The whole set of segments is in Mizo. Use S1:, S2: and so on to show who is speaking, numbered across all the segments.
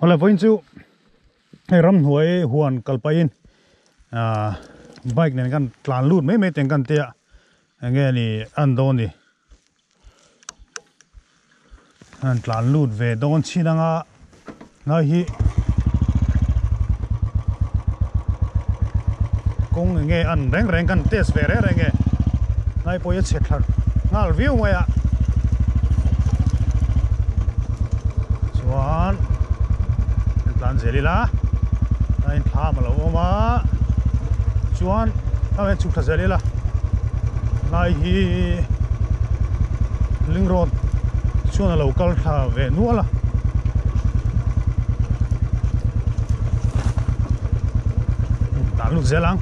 S1: Awle vawiin chu hei ramhnuai huan kal pahin ah bike nen khan tlan lut mai mai teng khan tia eng nge ni an dawn ni an tlan lut ve dawn chin anga ngai hi kawng eng nge an reng reng khan test ve reng reng nge ngai pawh hi a chhe thla nghal viau mai a chuan an tlan zel ila a in thlam a lo awm a chuan a hian chhuk thla zel ila lai hi ling road chuan a lo kal thla ve nual a. Tlan lut zel ang.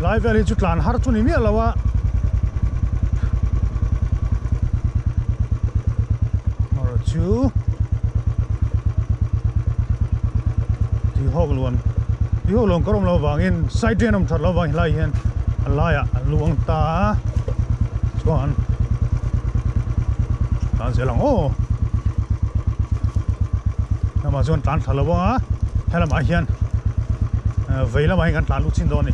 S1: Lai vel hi chu tlan har chu ni miah lo a. Erawh chu tihawk luan tihawk luan kawr awm loh vangin side drain awm that loh vang helai hian a laiah a luang ta a chuan tlan zel ang aw lamah chuan tlan thla lo ang a helamah hian vei lamah hian kan tlan lut chin dawn a ni.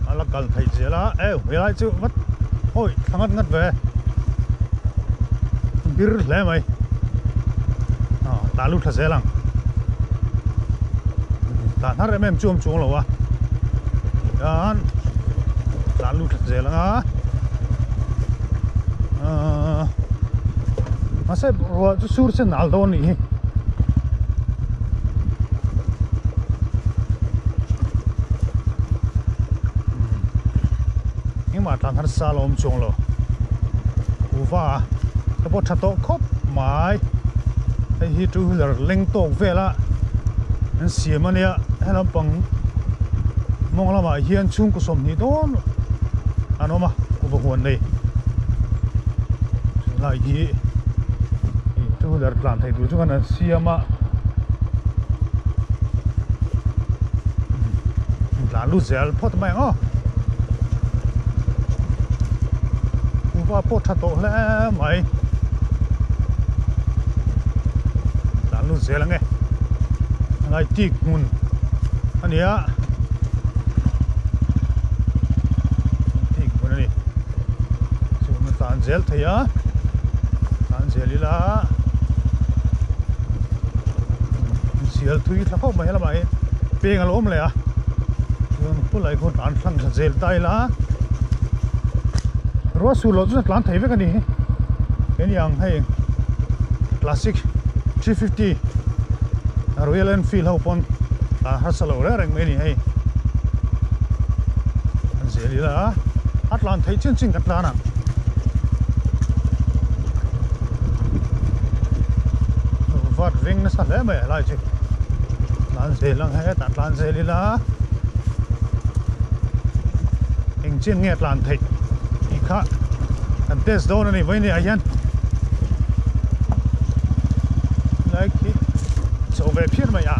S1: A la kal theih zel a eu helai chu vat awi thla ngat ngat ve bir hle mai ah tlan lut thla zel ang tlan har em em chu awm chuang lo a tihian tlan lut thla zel ang a ah mahse ruah chu sur sen al dawn a nih hi. Engmah tlan harsa la awm chuang lo kuhva te pawh tha tawh khawp mai hei hi two wheeler leng tawk vel a an siam a nia he lampang mawng lamah hian chhungkaw sawmhnih dawn an awm a kuhva huan nei tunlai hi two wheeler tlan thei tur chu khan an siam a. Tlan lut zel phawt mai ang aw. Kuhva pawh tha tawh hle mai. Tlan lut zel ang e. Helai tik hmun a ni a. Tik hmun a ni. Chuan a tlan zel thei a. Tlan zel ila. Sial thui thla khawp mai helamah hi peng a lo awm leh a chuan khulai khu tlan thlang tha zel ta ila ruah sur loh chuan a tlan thei vek a ni hi kei ang hei classic 350 Royal Enfield ho pawn tlan harsa lo reng reng mai a ni hei an zel ila a tlan theih chin chin kan tlan ang. Vat veng nasa hle mai helai chu tlan zel ang he tah tlan zel ila eng chin nge tlan theih tih kha kan test dawn a ni vawiin ah hian lai khi chho ve phian mai a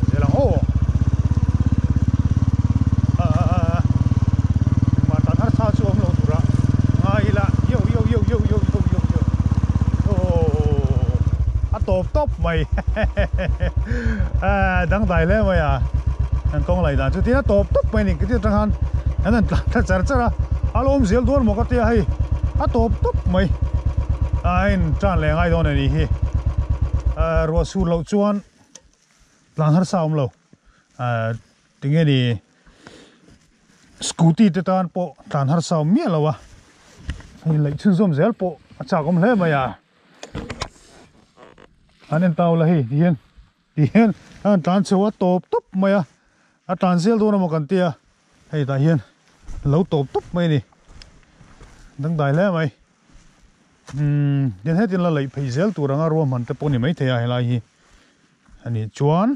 S1: zel ang aw. Engmah tan harsa chu awm lo tura ngai ila yo yo yo yo yo yo yo yo aww a tawp tawp mai dangdai hle mai a an kawng laih dan chu tin a tawp tawp mai a ni ka tih atang khan an han tlan thla char char a a lo awm zel dawn maw ka tia hei a tawp tawp mai a in tan leh ngai dawn a nih hi ruah sur loh chuan tlan harsa awm lo tinge ni scooty te tan pawh tlan harsa awm miah lo a hei laih chhunzawm zel pawh a chak awm hle mai a an en tau la hei ti hian ti hian a han tlan chho a tawp tawp mai a a tlan zel dawn emaw kan tia hei tah hian lo tawp tawp mai a ni dangdai hle mai umm tin hetin la laih phei zel tur anga ruahman te pawh a ni maithei a helai hi. A nih chuan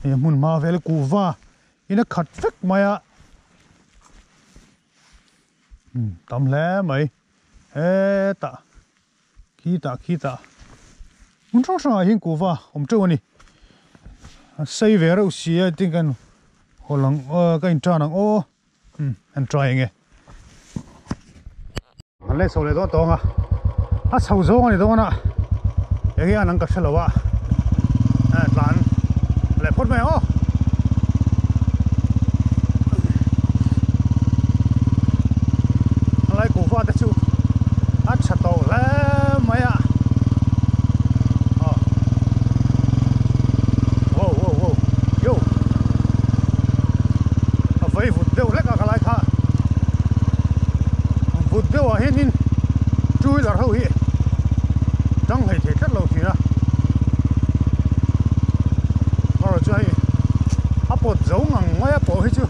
S1: he hmun hma vel kuhva in a khat vek mai a tam hle mai hetah khitah khitah Hmun hrang hrangah hian kuhva awm teuh a ni. A sei ve reuh si a tin kan haw lang ka in tan ang aw umm an try enge. An leh chho leh dawn tawng a, a chho zawng a ni dawn a enge an ang ka hre lo a tlan leh phawt mai ang aw. Helai kuhva te chu a tha tawh hle mai a aw wow wow wow yo a vei vut deuh hlek a ka lai kha vut deuh ah hianin two wheeler ho hi tang hlei thei tlat lo thin a erawh chu hei a pawt zo ngang mai a pawh hi chu.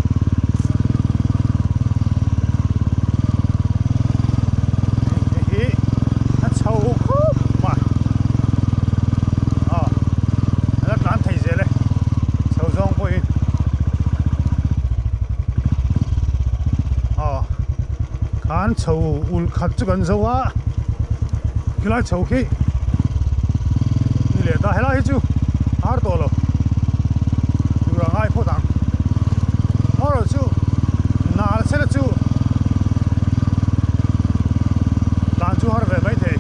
S1: Hei hi a chho khawp a aw a la tlan thei zel e chho zawng pawhin aw khan chho ul khat chu kan zo a khilai chho khi ni leh ta helai hi chu ar tawh lo tur a ngai phawt ang erawh chu nal sela chu dan chu har ve mai thei.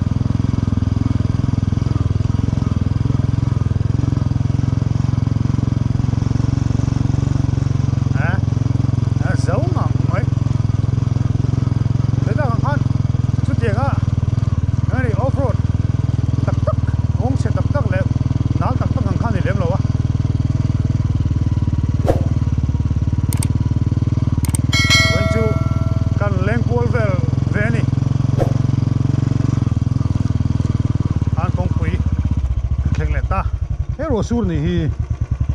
S1: A zo ngang mai hetah ang khan chutianga engemaw off road tak tak kawng chhe tak tak leh nal tak tak ang khan a ni lem lo a. Vawiin chu kan leng kual vel ve a ni. An kawngpui ka thleng leh ta. He ruah sur nih hi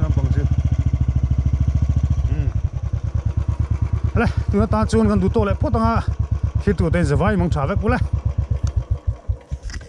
S1: naupang chu umm le tuna tan chuan kan duh tawh leh phawt anga thil tur te in zavai mang tha vek bawk le.